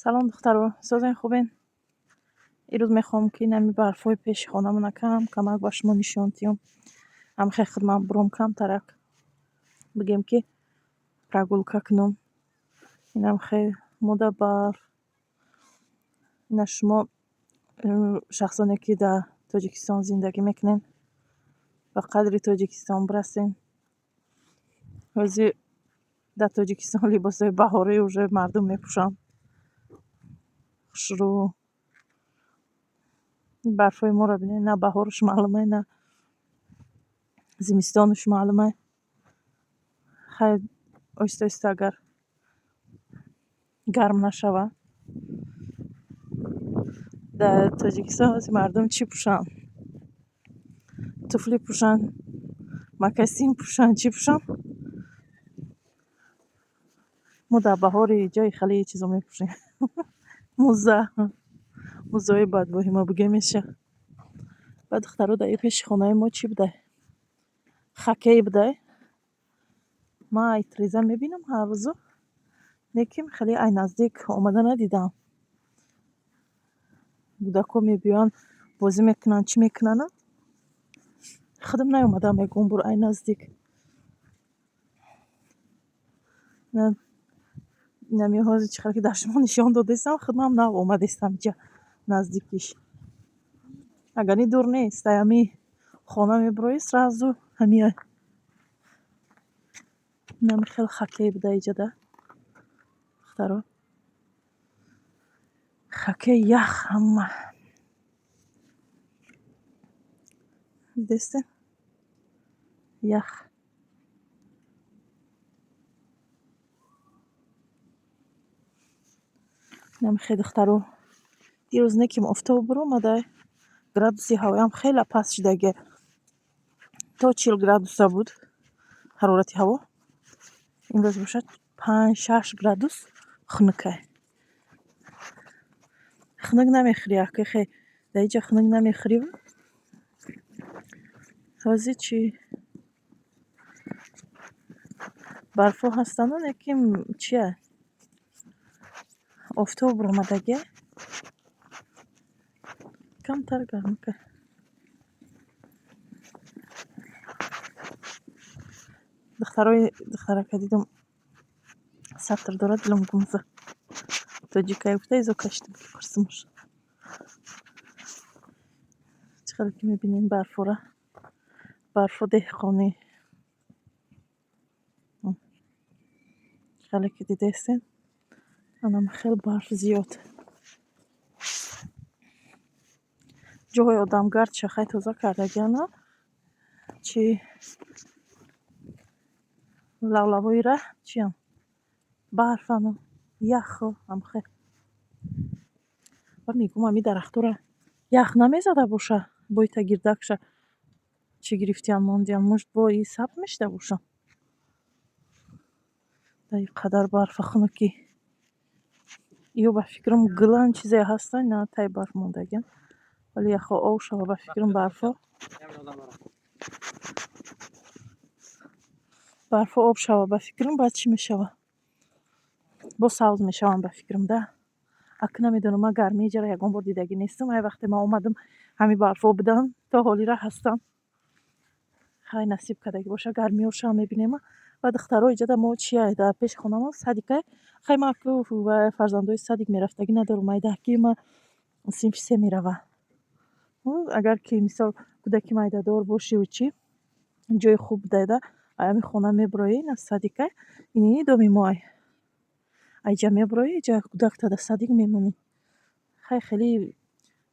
Салом, духтаро, созен, хубен? Ирӯз мехоҳам, ки инами барфҳои пеши хонамона кам камак ба шумо нишон диҳам. Ҳамхел хидмат буром, камтарак, бигем, ки прогулка кунам. Инам хел мода барф. Ина шумо, шахсоне ки дар Тоҷикистон зиндагӣ мекунед, ба қадри Тоҷикистон бирасен. Ҳозир дар Тоҷикистон либосҳои баҳорӣ уже мардум мепӯшанд. Хушрӯ. Барфҳои моро бинед, на баҳораш маълуме, на зимистонаш маълуме. Хайр, оҳиста оҳиста агар гарм нашава. Дар Тоҷикистон ҳозир мардум чӣ пӯшанд? Туфли пӯшанд, мокасин пӯшанд, чӣ пӯшанд? Мо дар баҳори ҷои хеле чизо мепӯшем. Мӯза. Мӯзаҳои бадвоҳима бигем меша. Баъд, духтаро, дар пеши хонаи мо чӣ будай? Хоккей будай. Ман ай треза мебинам ҳар рӯзу, лекин хеле ай наздик омада надидам. Кӯдакҳо мебиёянд, бозӣ мекунанд, чӣ мекунанд? Худам наомадам ягон бор ай наздик. Инами ҳозир чӣ хел ки дар шумо нишон додестам, худам нав омадестам инҷа наздикиш. Агар ни дур нест, ай ҳами хона мебуроӣ, сразу ҳамия. Инами хел хоккей буда иҷода. Духтаро. Хоккей ях ҳама. Дидестен? Ях. Инами хел, духтаро. Дирӯз неким офтоб буромадай. Градуси ҳавоям хеле паст шудагия. То 40 градуса буд ҳарорати ҳаво. Имрӯз бошад, 5-6 градус хунукай. Хунук намехӯри, аки хе дар инҷа хунук намехӯри. Ҳозир чӣ? Барфҳо ҳастану, лекин чия? Офтоб буромадагия. Камтар гармака. Духтарои духтарака дидам, сатр дорад, дилам гум зад. Тоҷикай гуфта изо кашидам, ки пурсимаш. Чӣ хеле ки мебинем барфора. Барфо деҳқонӣ. Хеле ки дидестем. Анам хел барф зиёд. Ҷоҳои одамгард шахай тоза кардагиана. Чи лавлавои раҳ чиям? Барфану яху ҳамхел. Ва мегӯм, ҳами дарахтора ях намезада боша? Бойта гирдакша чӣ гирифтиян, мондиян, может, бо и сабз мешида бошам. Дар ин қадар барфа хунукӣ. Ё ба фикрам гулан чизе ҳастанд, на таи барф мондагиан. Вале яхо об шава, ба фикрам, барфҳо об шава, ба фикрам, баъд чӣ мешава? Боз сабз мешаванд, ба фикрам, да. Ака, намедонам, ман гармии иҷара ягон бор дидагӣ нестам. Ай вақте ман омадам, ҳами барфҳо буданд, то ҳолира ҳастанд. Хай, насиб кардагӣ боша, гармиҳошам мебинем. Ва, духтаро, иҷода мо чия, дар пеши хонамон садикай. Хай, ман ку фарзандои садик мерафтагӣ надорам, майдаки ма синфи се мерава. Агар ки мисол кӯдаки майдадор бошиву чӣ, ҷои хуб будайда, ай ҳами хона мебуроӣ, ина садикай, ини доми моай. Айҷа мебуроӣ, иҷа кӯдакта дар садик мемонӣ. Хай, хеле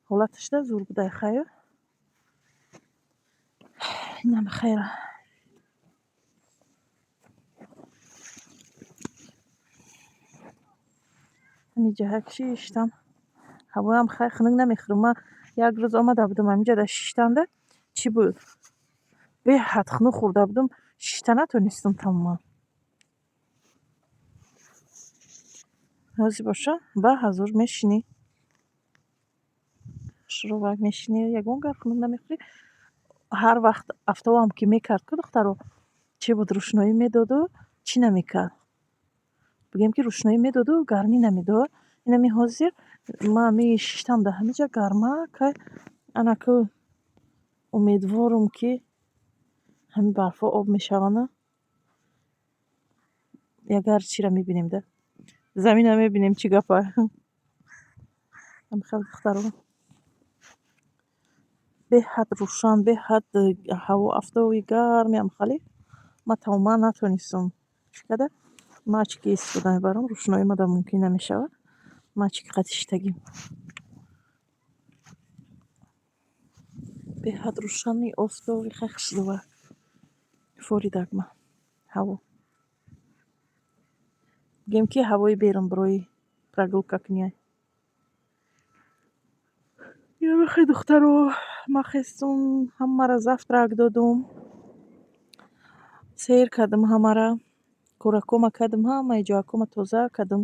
ҳолаташда зур будай, хайр. Инам хайр. Ҳамин ҷаҳак шиштам. Ҳавоям хай хунук намехӯрам. Ман як рӯз омада будам ҳаминҷа дар шиштанда, чӣ буд? Беҳад хунук хӯрда будам, шишта натонистам тамоман. Ҳозир боша, ба ҳазур мешинӣ. Хушрӯвак мешинӣ, ягон гап хунук намехӯрӣ. Ҳар вақт афтобам ки мекард ку, духтаро, чӣ буд, рӯшноӣ медоду чӣ намекард? Бигем, ки рӯшноӣ медоду гармӣ намедод. Инами ҳозир ман ами шиштам дар ҳамиҷа гармак, анаку умедворум, ки ҳамин барфҳо об мешаванд. Ягар чира мебинем да, замина мебинем, чӣ гапа. Хел, духтаро, беҳад рӯшан, беҳад ҳаво, афтоби гарми амхалӣ. Ман тамоман натонистам. Чӣ када ман очки истифода мебарам, рӯшноӣ мада мумкин намешавад. Ман очки қати шиштагим. Беҳад рӯшани офтоби хеле хушрӯва форидагма ҳаво. Бигем, ки ҳавои берун барои прогулка кунӣ. Хе, духтаро, ман хестум, ҳамаро завтрак додум, сер кардам, ҳамара кӯракома кардам, ҳамаи ҷоякома тоза кардам.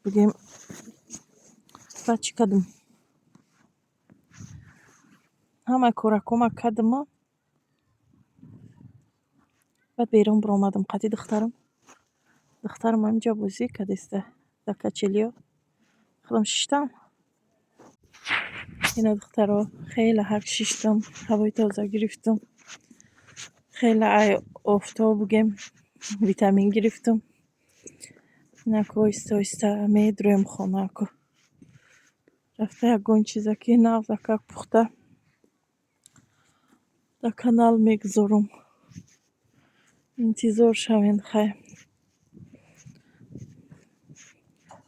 Бигем, баъд чӣ кардам? Ҳамаи кӯракома кардама, баъд берун баромадам қати духтарам. Духтарам ҳаминҷа бозӣ кардеста дар качелиё, худам шиштам. Ина, духтаро, хеле ҳак шиштам, ҳавои тоза гирифтам, хеле ай офтоб, бигем, витамин гирифтам. Инаку оҳиста оҳиста медроем хонаку. Рафта ягон чиза ки нағзакак пухта дар канал мегузорам. Интизор шавед. Хайр,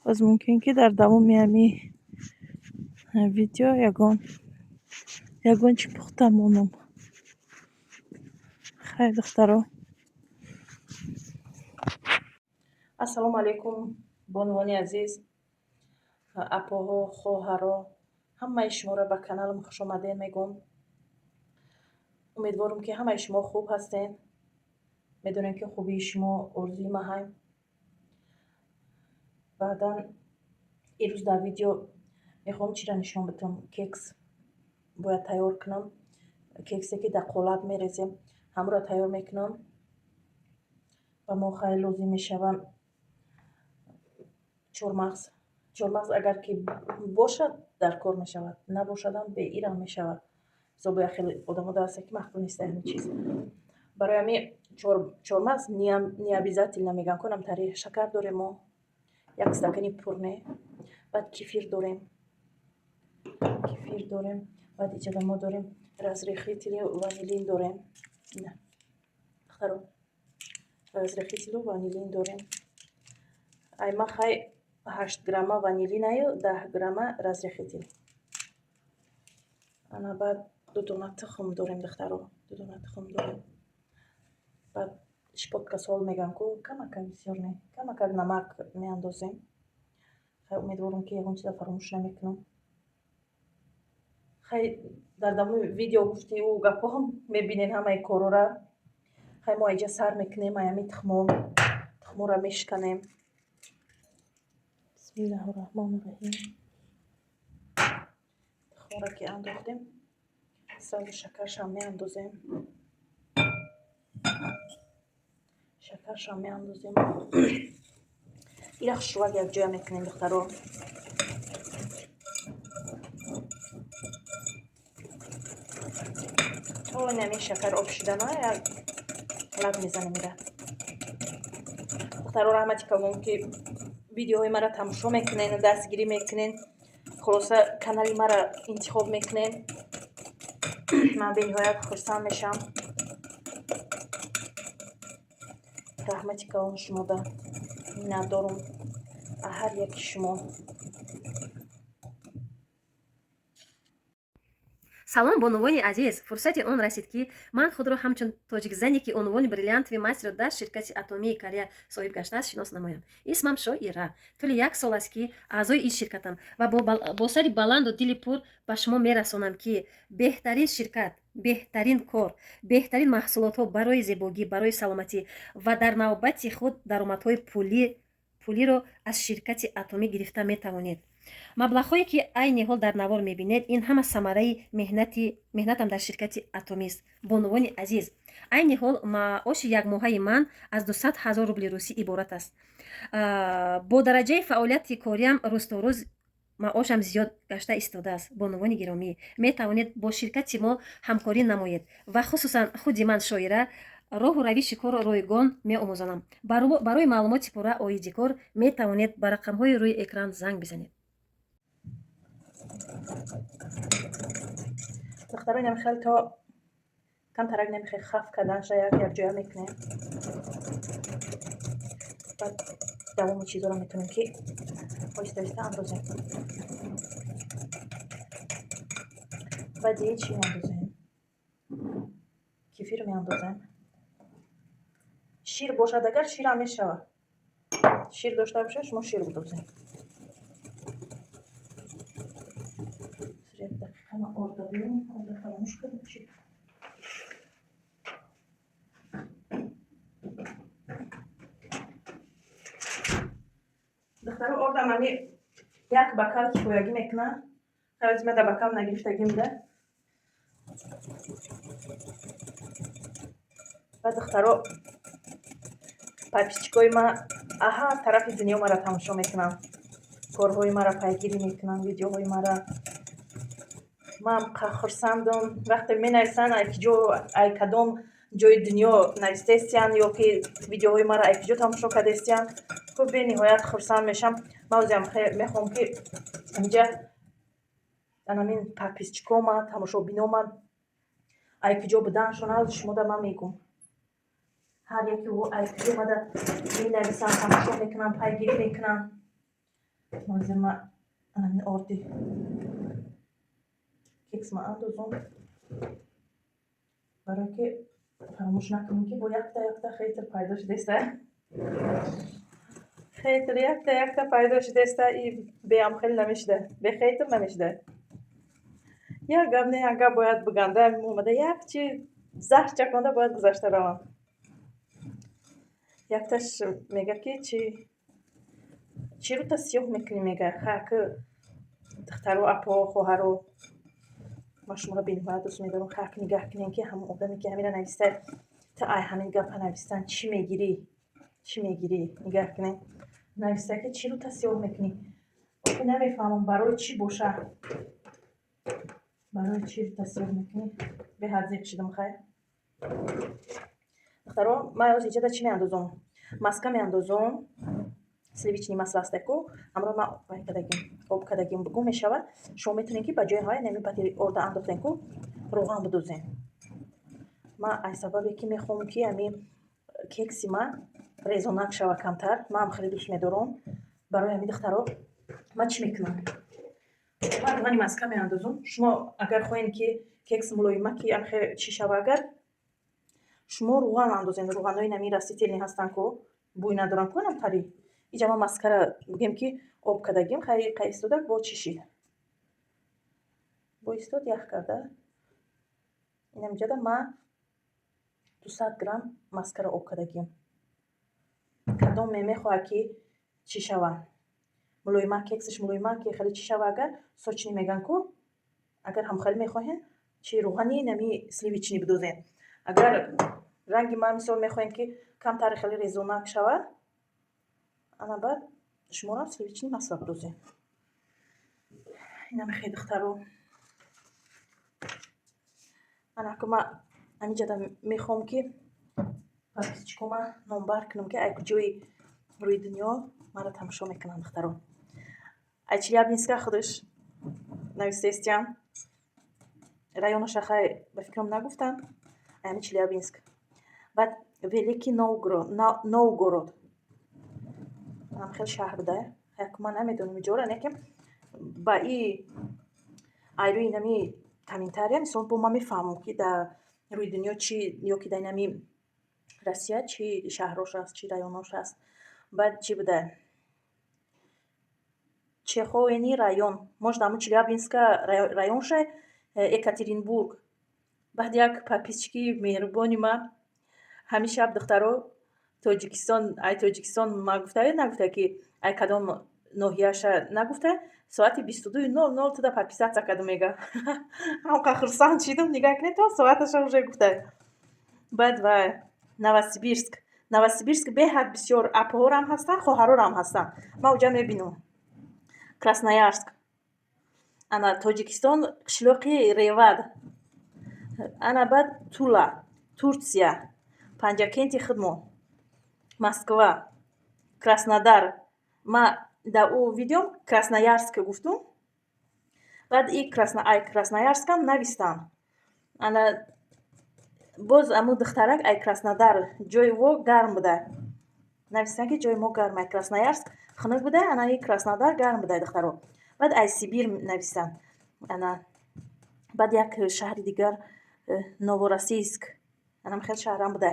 боз мумкин, ки дар давоми ҳамин видео ягон чӣ пухта монам. Хайр, духтаро. Ассалому алайкум, бонувони азиз, апоҳо, хоҳаро, ҳамаи шуморо ба каналам хушомадед мегӯм. Умедворам, ки ҳамаи шумо хуб ҳастед. Медонем, ки хубии шумо орзуи маҳай. Баъдан ирӯз дар видео мехоҳам чиро нишон бидиҳам. Кекс бояд тайёр кунам, кексе, ки дар қолаб мерезем, ҳамонро тайёр мекунам. Ба мо хеле лозим мешавад чормағз. Чормағз агар ки бошад, дар кор мешавад, набошадам, беирам мешавад. Мисол, бояд хеле одамо ҳастанд, ки маъқул нест ҳамин чиз. Барои ҳамин чормағз не обязательно мегӯям кунам. Тари шакар дорем мо, як стакани пурне, баъд кефир дорем, кефир дорем, баъд иҷода мо дорем разрыхлители, ванилин дорем. Духтаро, разрыхлителу ванилин дорем. Ай ма хай 8 грамма ванилинаю 10 грамма разрыхлитель. Ана, баъд ду дона тухм дорем, духтаро, ду дона тухм дорем. Баъд щепотка соль мегӯям ку, камакак, бисёр не, камакак намак меандозем. Хай, умедворам, ки ягон чиза фаромӯш намекунам. Хай, дар давоми видео гуфти ӯ гапҳо мебинед ҳамаи корора. Хай, мо инҷа сар мекунем ай ҳамин тухмо. Тухморо мешиканем. Бисмиллаҳу раҳмону раҳим. Тухморо ки андохтем, сразу шакаршам меандозем, шакаршам меандозем. Ира хушрӯвак якҷоя мекунем, духтаро. То инамин шакар об шудана як лаб мезанем ира. Духтаро, раҳмати калон, ки видеоҳои маро тамошо мекунен, дастгирӣ мекунен, хулоса, канали маро интихоб мекунен. Ман бениҳоят хурсанд мешавам. Раҳмати калон шумода, миннатдорум ҳар яки шумо. Салом, бонувони азиз! Фурсати он расид, ки ман худро ҳамчун тоҷикзане, ки унвони бриллиантовый мастерро дар ширкати Атомии Корея соҳиб гаштааст, шинос намоям. Исмам Шоира. Тӯли як сол аст, ки аъзои ин ширкатам ва бо сари баланду дили пур ба шумо мерасонам, ки беҳтарин ширкат, беҳтарин кор, беҳтарин маҳсулотҳо барои зебогӣ, барои саломатӣ ва дар навбати худ даромадҳои пулиро аз ширкати Атомӣ гирифта метавонед. Маблағҳое, ки айни ҳол дар навор мебинед, ин ҳама самараи меҳнатам дар ширкати Атомист. Бонувони азиз, айни ҳол маоши якмоҳаи ман аз 200 000 рубли русӣ иборат аст. Бо дараҷаи фаъолияти кориам рӯз то рӯз маошам зиёд гашта истодааст. Бонувони гиромӣ, метавонед бо ширкати мо ҳамкорӣ намоед ва хусусан худи ман, Шоира, роҳу равиши корро ройгон меомӯзонам. Барои маълумоти пурра оиди кор метавонед ба рақамҳои рӯи экран занг бизанед. Духтаро, инам хел то камтарак намехе хаф карданша як якҷоя мекунем, баъд давоми чизоро метавонем, ки оҳиста оҳиста андозем. Баъди чӣ меандозем? Кефир меандозем. Шир бошад агар, ширам мешавад. Шир дошта бошад, шумо шир бидозем. Як дақиқа, ман орда биём, орда фаромӯш кардам. Чи духтаро, ордам ами як бокал кифоягӣ мекунад. Ҳавзи ма да бокал нагирифтагим да. Ва духтаро, подписчикои ма ҳар тарафи дунё мара тамошо мекунанд, корҳои мара пайгирӣ мекунанд, видеоҳои мара. Ман хурсандам, вақте менависанд, ай киҷо, ай кадом ҷои дунё навистаистиянд ё ки видеоҳои мара ай киҷо тамошо кардаистиянд. Хуб, бениҳоят хурсанд мешавам. Ман озиам мехоҳам, ки инҷа анамин подписчикома, тамошобинома ай киҷо буданашон шумода ман мегӯм. Ҳар яке ӯ ай киҷо омада менависанд, тамошо мекунанд, пайгирӣ мекунанд. Ҳозир ман анамин орди кексма андозум, барое ки фаромӯш накунем, ки бо якта якта хейтер пайдо шудеста. Хейтер якта якта пайдо шудеста и беам хеле намешуда, бе хейтер намешуда. Як гап не, як гап бояд биганда, омада як чи заҳр чаконда бояд гузашта равам. Якташ мега, ки чи чӣ рӯта сиёҳ мекунӣ, мега. Хаки духтаро, апо, хоҳаро, ман шуморо бениҳоят дӯст медорам. Хак, нигаҳ кунем, ки ҳамон одаме, ки ҳамира нависта, ту ай ҳамин гапа навистан чӣ мегирӣ, чӣ мегирӣ? Нигаҳ кунем, нависта, ки чӣ рӯта сиёҳ мекунӣ. Охи намефаҳмам, барои чӣ боша, барои чӣ рӯта сиёҳ мекунӣ. Беҳад зиқ шудам. Хайр, духтаро, ман ҳозир иҷода чӣ меандозам? Маска меандозам, сливочный масло астаку, ҳамро ман вай кардагим, об кардагим бугум мешавад. Шумо метавонед, ки ба ҷои ҳай нами баъди орда андохтен ку равған бидозем. Ман аз сабабе ки мехоҳам, ки ами кекси ман резонак шава камтар, манам хеле дӯст медорам. Барои ҳамин, духтаро, ман чӣ мекунам? Ман равғани маска меандозам. Шумо агар хоҳед, ки кекс мулоима, ки амхе чӣ шава, агар шумо равған андозед, равғанҳои нами растительный ҳастанд ку, бӯй надоранд ку, намтари. Иҷа ман маскара бигем, ки об кардагим, хайри қа истода бо чӣ шид, бо истод ях карда. Инамиҷода ман 200 грамм маскара об кардагим. Кадоме мехоҳад, ки чӣ шава, мулоима, кексаш мулоима, ки хеле чӣ шава, агар сочный меган ку, агар ҳамхеле мехоҳед, чи равғани нами сливочный бидозед. Агар ранги ман мисол мехоҳем, ки камтаре хеле резонак шавад, ана баъд шуморо сливочный масло бидозед. Инамихе, духтаро, анаку ман ҳамиҷода мехоҳам, ки подписчикома номбар кунам, ки ай куҷои рӯи дунё маро тамошо мекунанд. Духтаро, ай Челябинска худаш навистаистиям, районаша хай ба фикрам нагуфтанд, аями Челябинск, баъд Великий Новгород, хеле шаҳр буда. Як ман намедонам иҷора не, ки ба и ай рӯи инами комментария мисол бо ман мефаҳмам, ки дар рӯи дунё чӣ ё ки дар инами Россия чӣ шаҳрош аст, чӣ районош аст. Баъд чӣ буда? Чехоени район, может, ҳамун Челябинска районша, Екатеринбург. Баъд як подписчики меҳрубони ман ҳамин шаб, духтаро, Тоҷикистон, ай Тоҷикистон. Ма гуфта нагуфта, ки ай кадом Ноҳияша нагуфта, соати 22:00 туда подписаться кардум, мега. Ҳамқа хурсанд шидум, нигаҳ кунед, то соаташа уже гуфта. Баъд ва Новосибирск. Новосибирск беҳад бисёр апаҳорам ҳастанд, хоҳарорам ҳастанд. Ман уҷа мебинам. Красноярск. Ана, Тоҷикистон, қишлоқи Ревад. Ана, баъд Тула, Турсия, Панҷакенти худмон, Москва, Краснодар. Ма дар ӯ видеом Красноярск гуфтум. Баъд и ай Красноярскам навистам. Ана, боз аму духтарак ай Краснодар, ҷои во гарм буда. Навистанд, ки ҷои мо гарм. Ай Красноярск хунук буда, ана, и Краснодар гарм буда, духтаро. Баъд ай Сибир навистанд. Ана, баъд як шаҳри дигар, Новороссийск, анам хел шаҳрам буда.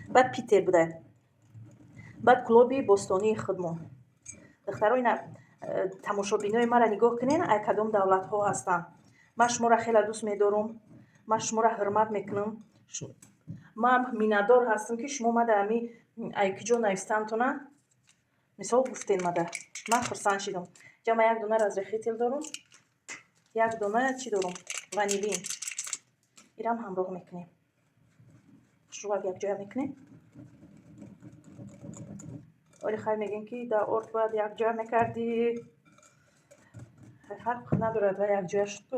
Баъд Питер буда. Баъд Кӯлоби бостонии худмон. Духтаро, ина тамошобинои маро нигоҳ кунед, ай кадом давлатҳо ҳастанд. Ман шуморо хеле дӯст медорам, ман шуморо ҳурмат мекунам. Ман миннатдор ҳастам, ки шумо мада ами ай куҷо навистантона мисол гуфтен мада. Ман хурсанд шидам. Ҷа ман як дона разрыхлитель дорам, як дона чӣ дорам, ванилин. Ирам ҳамроҳ мекунем. Хушрӯак якҷоя мекунем. Оли хай мегӯем, ки дар орд бояд якҷоя мекардӣ. Фарқ надорад, ва якҷоя шуд ку.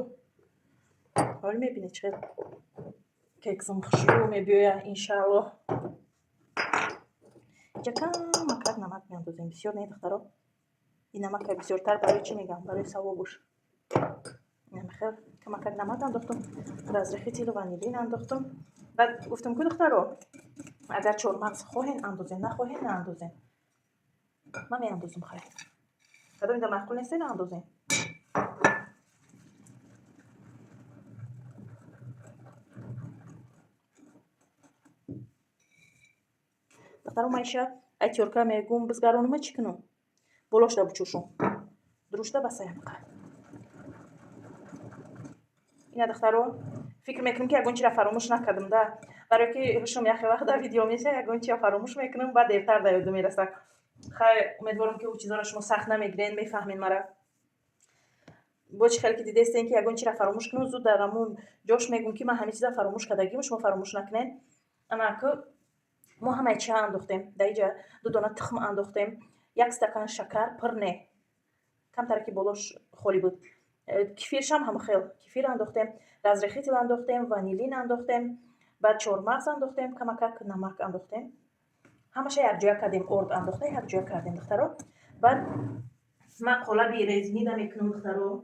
Ҳоли мебинед, чӣ хел кексам хушрӯ мебиёяд, иншааллоҳ. Инҷа камакак намак меандозем, бисёр не, духтаро. Ин намака бисёртар барои чӣ мегӯям? Барои савобуш. Хел камакак намак андохтум, разрыхлителю ванилин андохтум. Баъд гуфтам ку, духтаро, агар чормағз хоҳен, андозем, нахоҳен, наандозем. Ман меандозам, хайр. Кадом ида маъқул несте, наандозем. Духтаро, ман иша ай тёрка мегум, бизгаронума, чӣ кунам? Болошда бучӯшум. Дурушта басаямқа. Ина, духтаро, фикр мекунам, ки ягон чиро фаромӯш накардам да. Барое ки ҳушум яхе вақт дар видео меша, ягон чиро фаромӯш мекунам, баъд дертар дар ёдум мерасад. Хайр, умедворам, ки ӯ чизоро шумо сахт намегирен, мефаҳмед мара. Бо чӣ хеле ки дидестен, ки ягон чиро фаромӯш кунам, зуд дар ҳамун ҷош мегӯм, ки ман ҳамин чиза фаромӯш кардагим, шумо фаромӯш накунед. Ана, ку мо ҳамаи чиа андохтем. Дар иҷа ду дона тухм андохтем, як стакан шакар, пур не, камтаре ки болош холӣ буд. Кефиршам ҳама хел, кефир андохтем, разрыхлитель андохтем, ванилин андохтем, баъд чормағз андохтем, камакак намак андохтем. Ҳамаша якҷоя кардем, орд андохта якҷоя кардем, духтаро. Баъд ман қолаби резинӣ да мекунам, духтаро.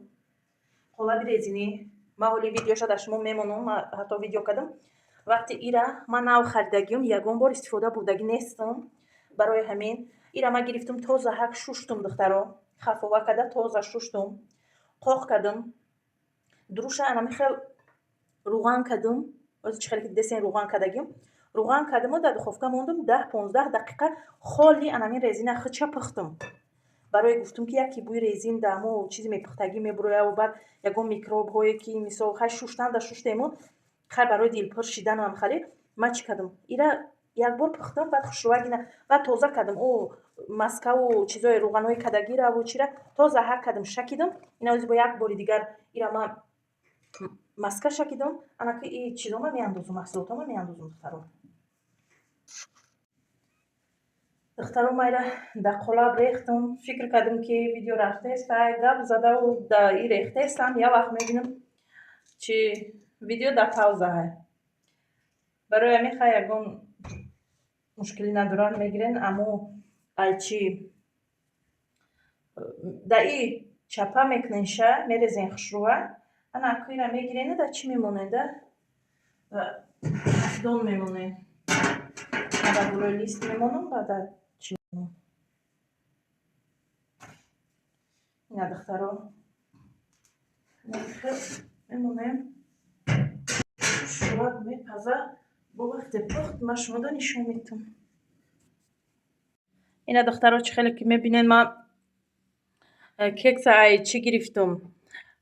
Қолаби резинӣ ман ҳоли видеоша дар шумо мемонам, ман ҳатто видео кардам. Вақти ира ман нав харидагиам, ягон бор истифода бурдагӣ нестам. Барои ҳамин ира ман гирифтум, тоза ҳак шуштум, духтаро. Хафова карда тоза шуштум, қоқ кардум. Дуруша анами хел руған кардум. Ози чӣ хеле ки дидесен, руған кардагим. Руған кардуму дар духовка мондум 10-15 дақиқа, холи анамин резина хича пухтум. Барои гуфтум, ки яке бӯи резин дамо чизи мепухтагӣ мебурояву баъд ягон микробҳое, ки мисол хай шуштанда шуштему, хай барои дилпур шиданам хали ман чӣ кардам? Ира як бор пухтам, баъд хушрӯак баъд тоза кардам. Ӯ маскаву чизои руғанҳои кадагираву чира тоза ҳак кардам, шакидам. Ина ози бо як бори дигар ира ман маска шакидам. Ана ки и чизома меандозум, маҳсулотома меандозум, духтаро. Духтаро, ман ира дар қолаб рехтам. Фикр кардам, ки видео рафтест, гап задаву да и рехтестам. Як вақт мебинам, чи видео дар пауза ҳай. Барои ҳамин хай ягон мушкилӣ надорад, мегирен. Аммо ай чи да и чапа мекунен, ша мерезен хушрӯа. Ана, аку ира мегирену дар чӣ мемонед, да дон мемонед. Ман дар болои лист мемонам, баъд дар чӣ мемонам. Ина, духтаро, мемонем, хушрӯак мепаза. Бо вақте пухт, ман шумода нишон медиҳам. Ина, духтаро, чӣ хеле ки мебинед, ман кекса ай чӣ гирифтум?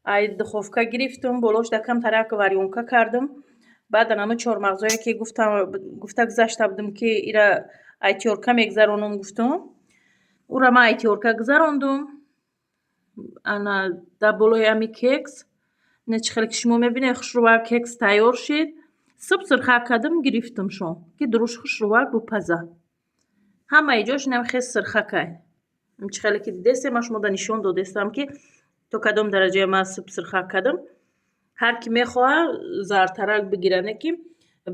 Ай духовка гирифтум, болош да камтарак варёнка кардам. Баъд анаму чормағзое, ки гуфта гузашта будам, ки ира ай тёрка мегузаронам, гуфтум, ура ман ай тёрка гузарондум. Ана дар болои ҳами кекс ина чӣ хеле ки шумо мебинед, хушрӯвак кекс тайёр шид. Суб сирхак кардам, гирифтамшон, ки дуруш хушрӯвак бупаза. Ҳамаи ҷош инам хел сирхакай. Чӣ хеле ки дидестем, ман шумода нишон додестам, ки то кадом дараҷае ман суб сирхак кардам. Ҳар ки мехоҳад, зардтарак бигира, не ки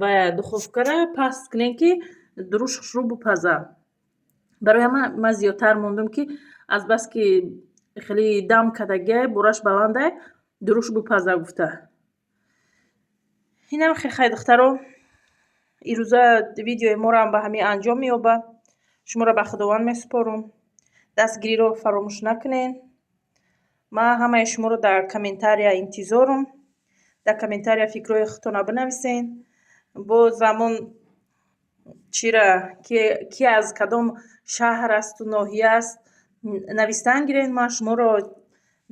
вая духовкара паст кунем, ки дуруш хушрӯ бупаза. Барои ҳама ман зиёдтар мондум, ки азбаски хеле дам кардагиай, бораш баландай, дуруш бупаза гуфта. Инам хел. Хай, духтаро, ирӯза видеои морам ба ҳамин анҷом меёбад. Шуморо ба Худованд месупорам. Дастгириро фаромӯш накунед. Ман ҳамаи шуморо дар комментария интизорам. Дар комментария фикрҳои худтонро бинависед. Боз ҳамон чира, ки аз кадом шаҳр асту ноҳия аст, навистан гиред. Ман шуморо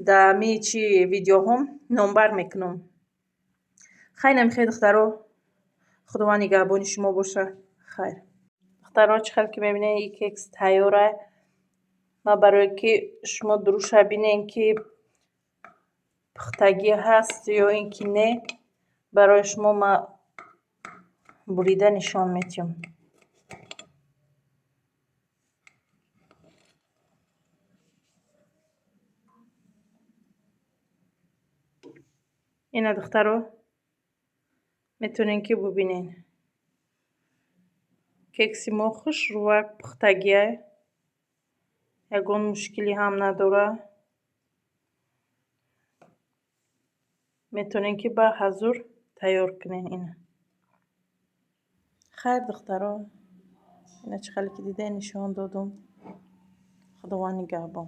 дар ҳамин чи видеоҳом номбар мекунам. Хайр, намихел, духтаро, Худованд нигаҳбони шумо бошад. Хайр, духтаро, чӣ хел ки мебинед, ин кекс тайёрай. Ман барое ки шумо дуруша бинед, ки пухтагӣ ҳаст ё ин ки не, барои шумо ман бурида нишон медиҳам. Ина, духтаро, метавонед, ки бубинед, кекси мо хушрӯвак пухтагиай, ягон мушкилӣ ҳам надорад. Метавонед, ки ба ҳазур тайёр кунед ина. Хайр, духтаро, ина чӣ хеле ки дидед, нишон додум. Худованд нигаҳбон.